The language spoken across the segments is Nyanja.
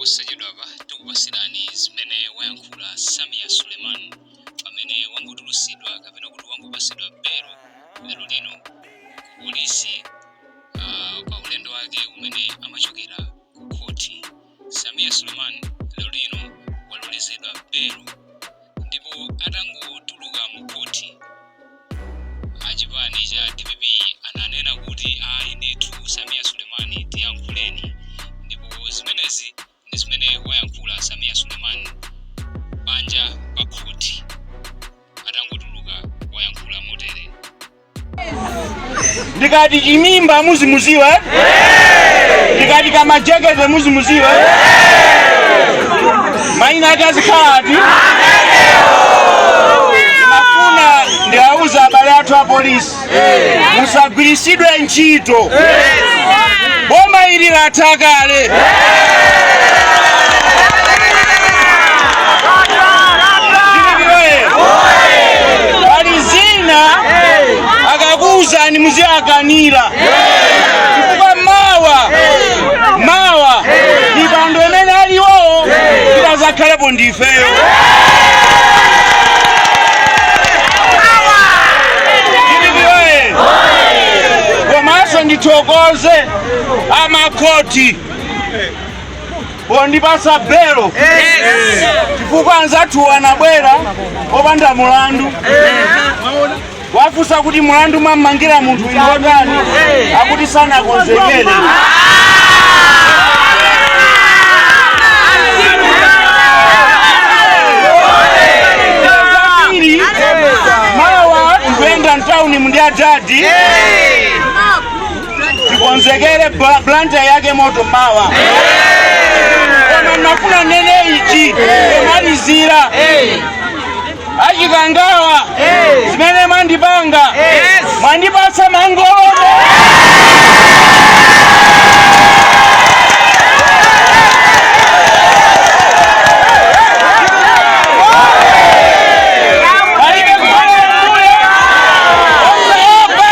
Posachedwapa tikupasirani zimene wayankhula Sameer Suleman pamene wangotulusidwa kapena kuti wangopasidwa belo lero lino ku polisi pa ulendo wake umene amachokera ku khoti. Sameer Suleman lero lino walolezedwa belo ndipo atangotuluka mu khoti achipani cha dpp ananena kuti ayi ndithu Sameer Suleman tiyankhuleni, ndipo zimenezi ndi zimene wayankhula Sameer Suleman panja pa khoti atangotuluka, wayankhula motere. Ndikati chimimba muzimuziwa, eh? Ndikati kamajekete muzimuziwa, eh? Maina ake azikhala ati. Ndimafuna ndiauza abale athu a polisi, musagwirisidwe ntchito. Boma ili latha kale. Pali zina akakuwuzani muziakanira, chifukwa mawa mawa mipando imene aliwowo itazakhalepo ndifeyo. DPP oye! Komanso ndithokoze amakhoti pondipasa belo, chifukwa anzathu anabwera opanda mulandu. Wafunsa kuti mulandu mwammangira munthu ndi wotani, akuti sanakonzekere. Zambiri mawa ndikuyenda mtawuni ndi adadi, tikonzekere Blantyre yake moto mawa. Koma ndimafuna nene ichi pomalizira, achikangawa, zimene mwandipanga, mwandipatsa mangolomera. Palibe kubwerera m'mbuyo, osaopa.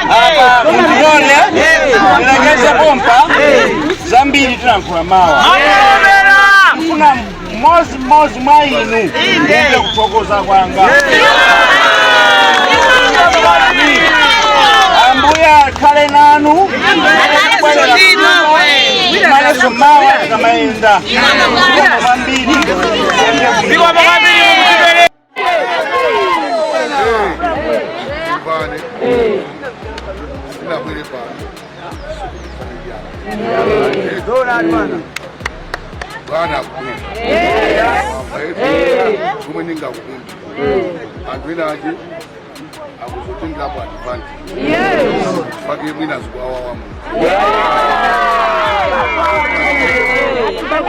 Apa mundilole ndilekeze pompa, zambiri tilankhula mawa. Mfuna mmodzi mmodzi mwa inu mumve kuthokoza kwanga. Ambuye akhale nanu maneso mawa tikamayenda kwambiri. Mpane sinabwere pano bwana akubwera chomwe ndingakupempha, anthu ena ache akuzotengerapo advantage pake mwina zikuwawawa munthu.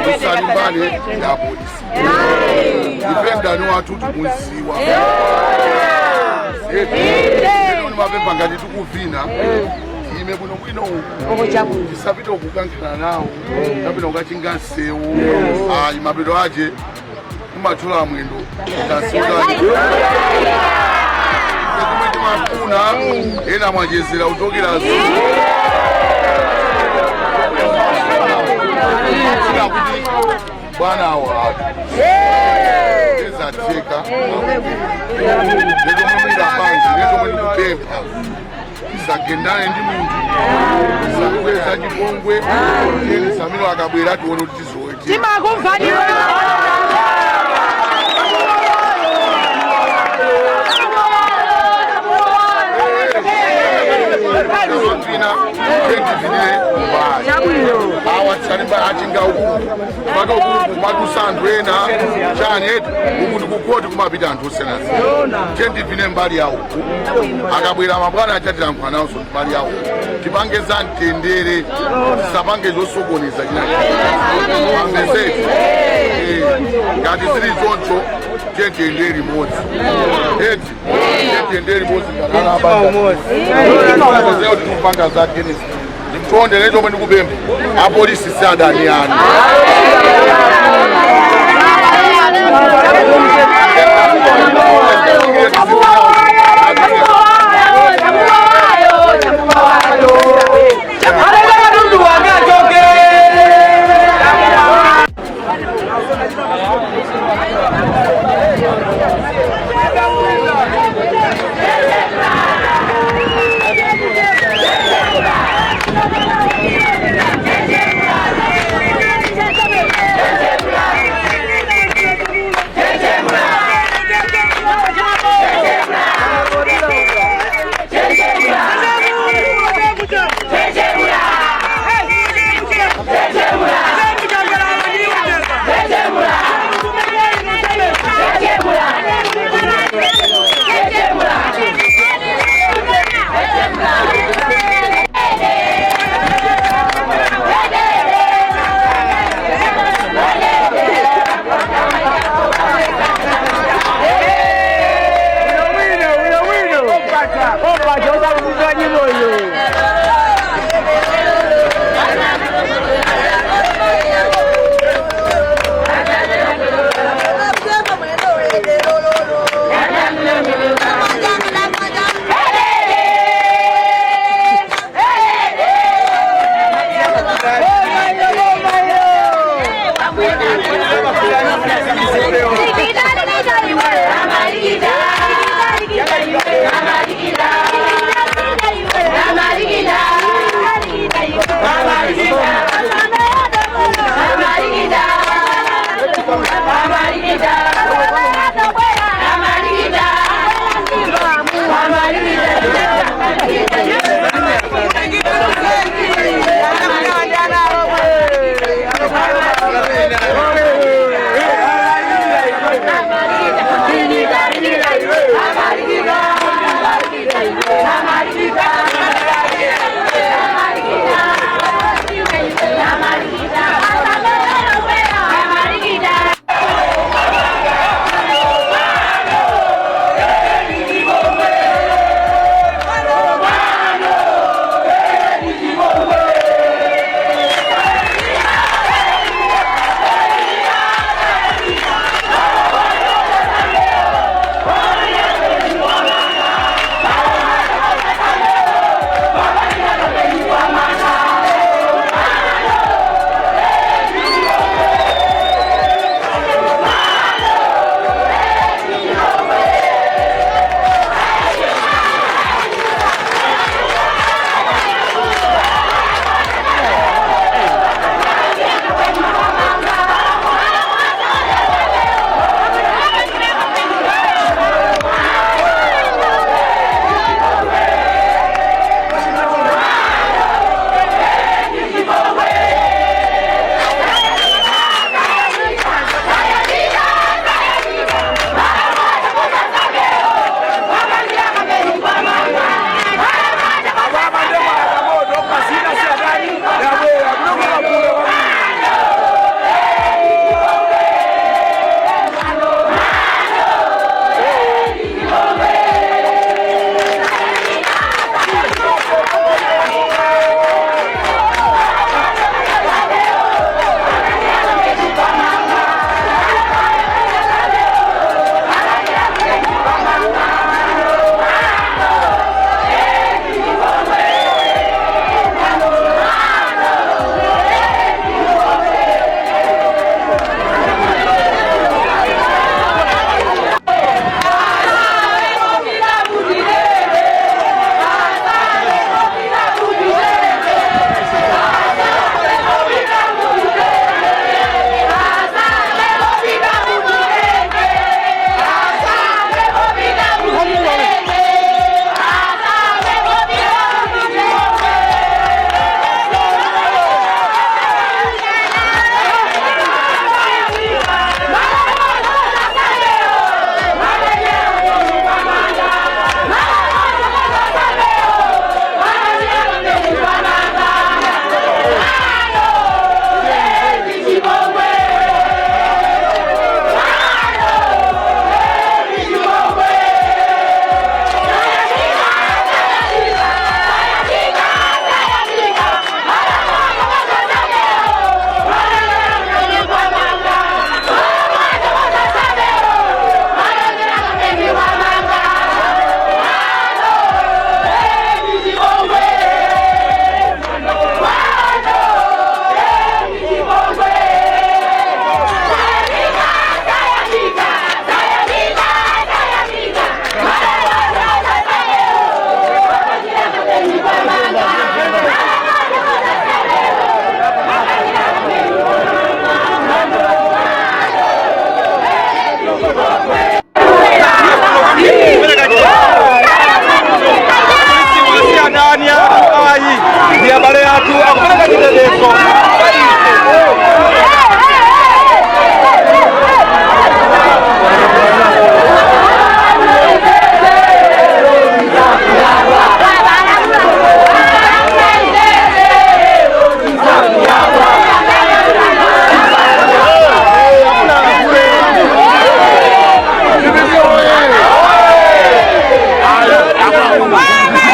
Musalimbane ndi apolisi, ife mdani wathu tikuziwa. Ino mapemba ngati tikuvina ime bwino bwino uku, tisapite kukankhana nawo kapena kukachinga nsewu, ayi. Mapeto ache kumathyola mwendo tasutani. Chomwe timafuna, ena mwachezera kuchokera sina kuti bwana awo atu ezatheka letomwe pange letomwe ndikupempha, tisagendane ndi munthu, tisakweza chipongwe. Tiyeni Sameer akabwera tione kuti tizoete. Timakumvani. Vina tendivinire mbali awa, tisalimba achinga uku paka uku kumadusa anthu ena chani eti uku ndikukoti kumapita anthu osiyanasiyana. Tendivine mbali yawo uku, akabwera mabwana achatilankhula nawonso mbali yawo. Tipange za mtendere, tisapange zosokoneza china. Amveseti ngati zili choncho, tiye tiyendere limodzi eti, tiye tiyendere limodzi ngati kuti tikupanga za against. Ndimtonde lero ndikupempha, apolisi si adani anu.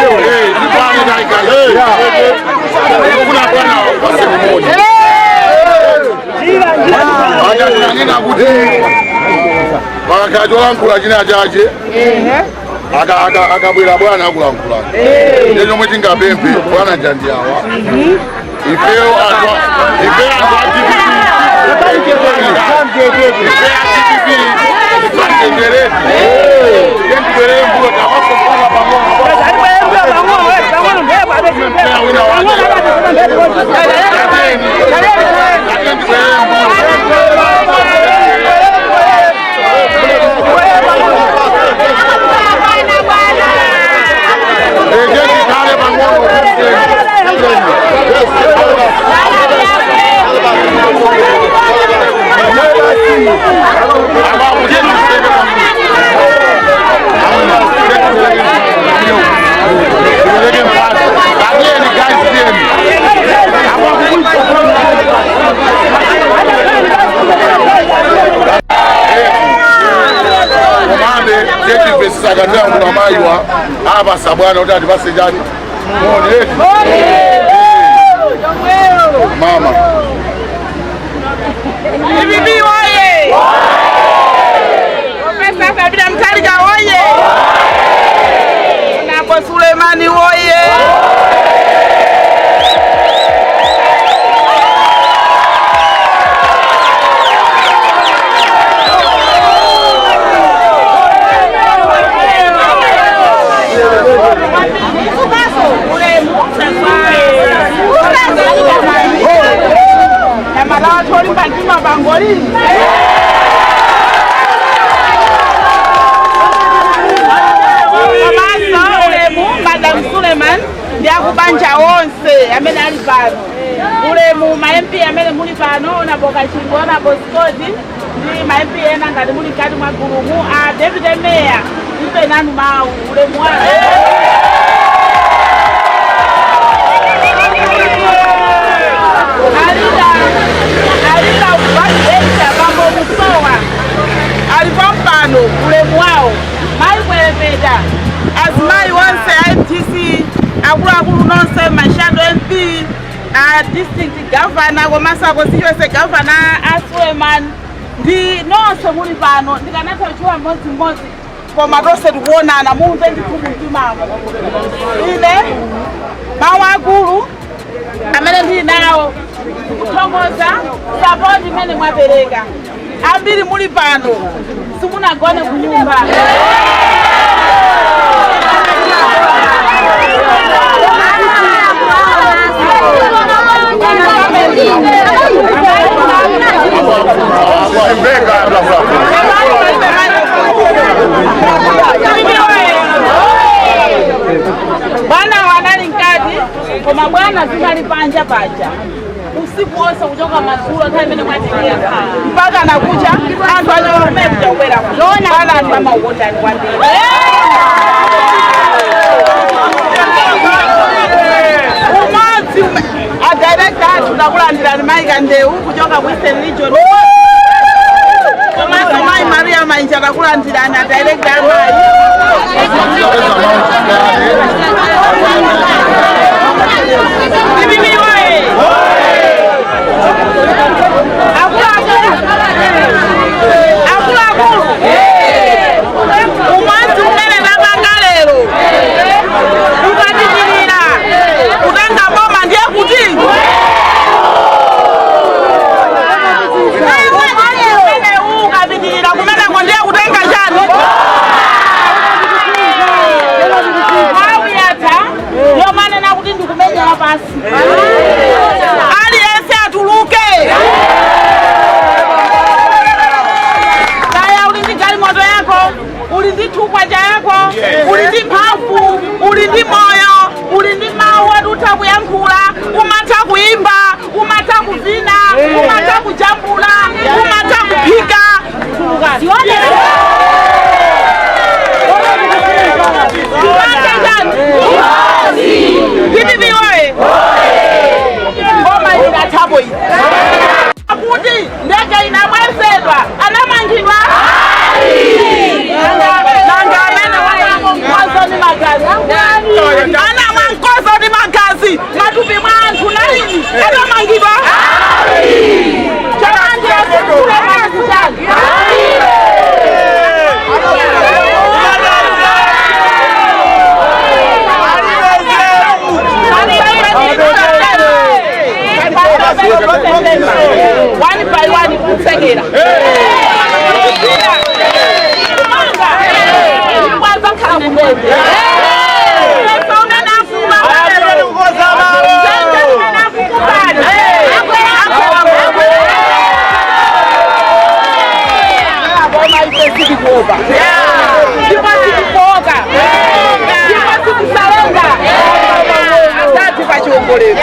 Tipane kaikai. Kuna bwana wase mmoja. Aja tunanena kuti pakakati china chache akabwera bwana akulankhula. Ndiye chomwe tingapemphe bwana njandi awa. Ifeyo anthu a DPP. Ifeyo a DPP tisanjenjereti. Tiyendibwerere mbuyo tapasopana pang'ono. Wina wake. Tiyendibwerere mbuyo. Apa sabwana kuti atipase chani moni eti mama DPP oye! Profesa Peter Mutharika oye! Nambo Sulemani oye! Madam Suleiman ndi akubanja onse amene ali pano ulemu ma MP amene muli pano onapo Kachingo onapo Scott ndi ma MP ena ngati muli mkati mwa gulumu a Deputy Mayor ipe nanu mawu ulemu wanu. Alida validata bambo Musowa alipo mpano ulemu wawo mayi Kwelepeta azimayi wonse a MTC akuluakulu nonse ma shadow MP a district governor komanso a constituency governor a Suleiman ndi nonse muli pano ndikanatha kuchula mmodzimmodzi koma tonse tikuonana mumve ndithu mumtimamo. Ine mawu akulu amene ndili nawo kuthokoza support imene mwapereka. Ambiri muli pano simunagone kunyumba. Bwana wanali mkati koma bwana zinali panja paja usiku wonse kuchoka madzulo nthawi imene mwatikira mpaka nakucha anthu achoka kumene kucha kubwera bwana anthu amaukondani kwambiri. Umodzi a director athu takulandirani Mayi Kandeu kuchoka ku Eastern Region komanso Mayi Maria Mainja takulandirani a director amayi. DPP oye! Akuluakulu umodzi umene tapanga lero ukapitirira kutenga boma ndiye kuti umodzi umene ukapitirira kumeneko ndiye kutenga chani nthawi yatha yomanena kuti ndikumenyera pasi aliyense atuluke. Kaya uli ndi galimoto yako, uli ndi thukwacha yako, uli ndi mphamvu, uli ndi moyo, uli ndi mawu oti utha kuyankhula, umatha kuimba, umatha kuvina, umatha kujambula, umatha kuphika. Tupate chani? DPP oye! Ngoma ilikathapo iyi kuti ndege inabwezedwa anamangidwa nanga amene wazoni magazi. Ana mwankozo ndi magazi matupi mwa anthu nalini atamangidwa one by one kutsekera kwanza khala kumene ndipo sitikuoka ndipo sitisalenga atati pachiongolero.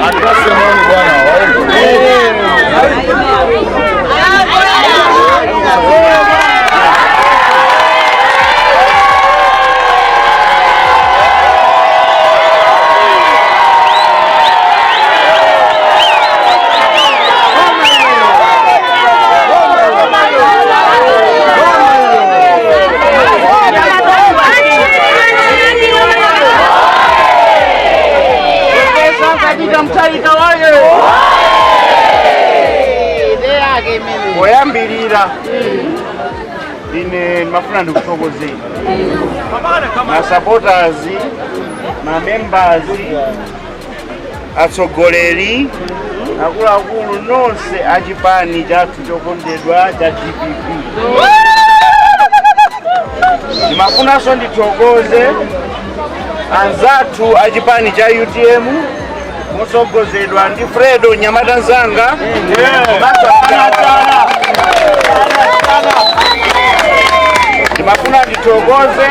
Atase moni bwana waende. Poyambirira ine ndimafuna ndikuthokozeni ma supporters, ma members, atsogoleri, akuluakulu nonse achipani chathu chokondedwa cha DPP. Ndimafunanso ndithokoze anzathu achipani cha UTM motsogozedwa ndi Fredo Nyamata Nzanga komanso. Ndimafuna ndithokoze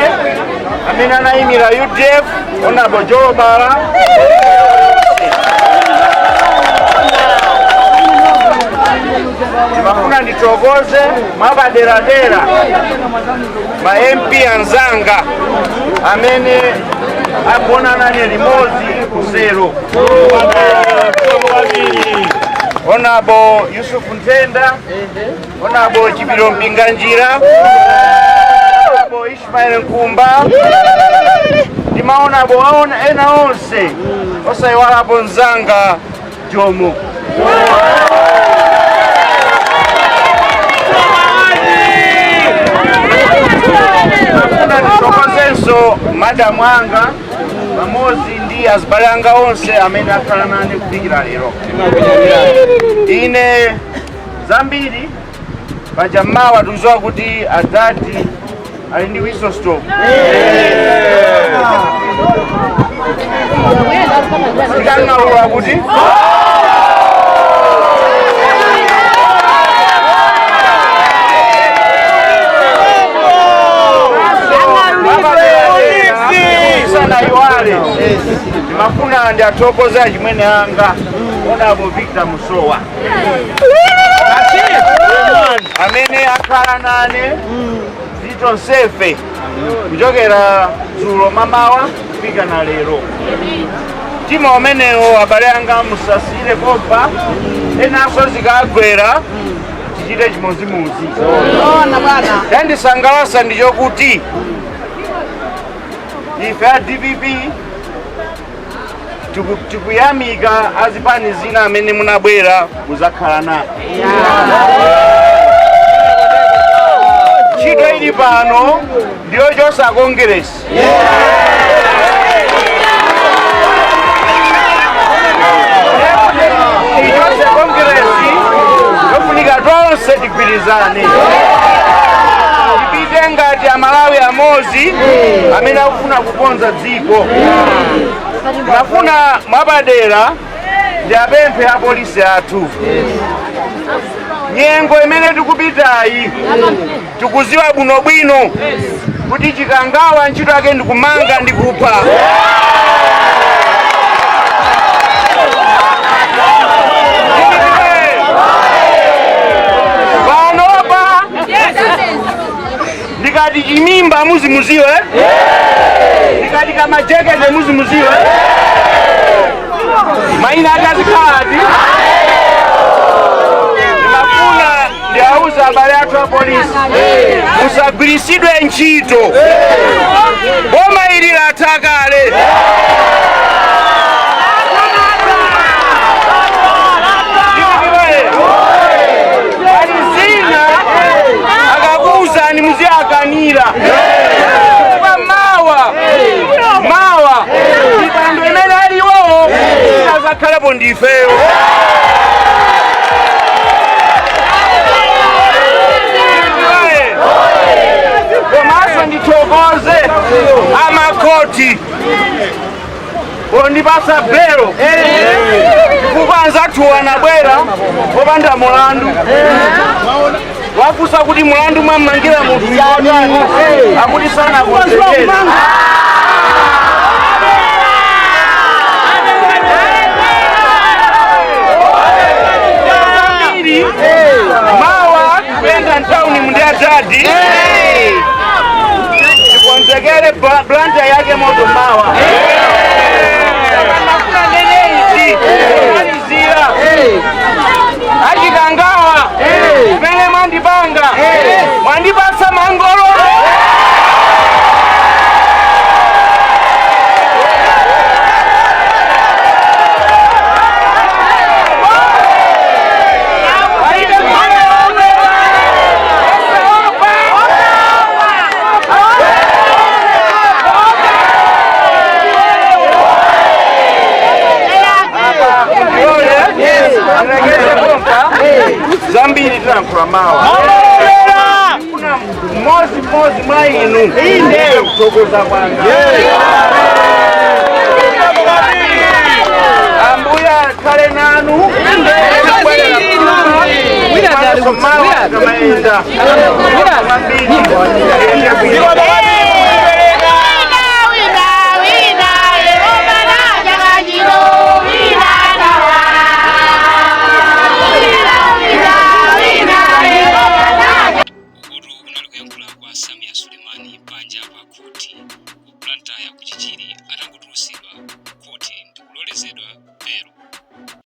amene anayimira UDF, Honorable Jolobala. Ndimafuna ndithokoze mwapaderadera ma MP anzanga amene akuona nane limodzi kusero, Honorable Yusuf Ntenda, Honorable Chipiro Mpinganjira, Honorable Ishmael Nkumba, ndimaonapo aona ena onse, osayiwalapo mzanga Jomo. Mafuna ndithokozenso madamu anga pamodzi ndi azibale anga onse amene akhala nane kufikira lero. Ine zambiri paja mmawa tikudziwa kuti adadi ali ndi whistle stop. Tikang'alula kuti sanayiwale, ndimafuna ndiathokoze achimwene anga, Honorable Victor Musowa, amene akhala nane zitonsefe kuchokera dzulo mamawa kufika na lero. Mtima umenewo, abale anga, musasire pompa, enanso zikagwera tichite chimodzimodzi. Chandisangalatsa ndichokuti ife a DPP tikuyamika azipani zina amene munabwera muzakhala nafe. Ntchito ili pano ndiyo chosa Kongeresi. Ichose Kongeresi yofunika tonse tigwirizane, tipite ngati Amalawi amodzi amene akufuna kukonza dziko. Ndafuna mwapadera ndiapemphe apolisi athu. Nyengo imene tikupitayi, tikuziwa bwinobwino kuti Chikangawa ntchito yake ndikumanga ndi kupha. Panopa ndikati chimimba muzimuziwe, ndikati kamajekete muzimuziwe, maina ake azikhalati. Ndimafuna ndiauze Apolisi musagwirisidwe ntchito. Boma ili latha kale. Pali zina akakuwuzani muziakanira, chifukwa mawa mawa mipando imene aliwowo azakhalapo ndifeyo. Komanso ndithokoze amakhoti pondipasa belo, chifukwa anzathu anabwera popanda mulandu. Wafunsa kuti mulandu mwammangira munthu yotani, akuti sanakonzekere. Zambiri mawa kuyenda mtawuni mundi adadi tikonzekere Blantyre yake moto mawa. Mafuna neneiti malizira achikangawa kumene mwandipanga, mwandipatsa mangololo. Palibe mangololo. Osaopa. Zambiri tilankhula mawa. Kuna mmodzi mmodzi mwa inu inde kuthokoza kwanga. Ambuya akhale nanu. Mawa tikamayenda kwambiri. Ende bwino. Wina, wina, wina, Yehova nachakachiro, wina nawa. Wina, wina, wina, Yehova nacha. Ukutu kunali kuyankhula kwa Samia Sulemani panja pa khoti ku Blantyre ku Chichiri atangotulusidwa.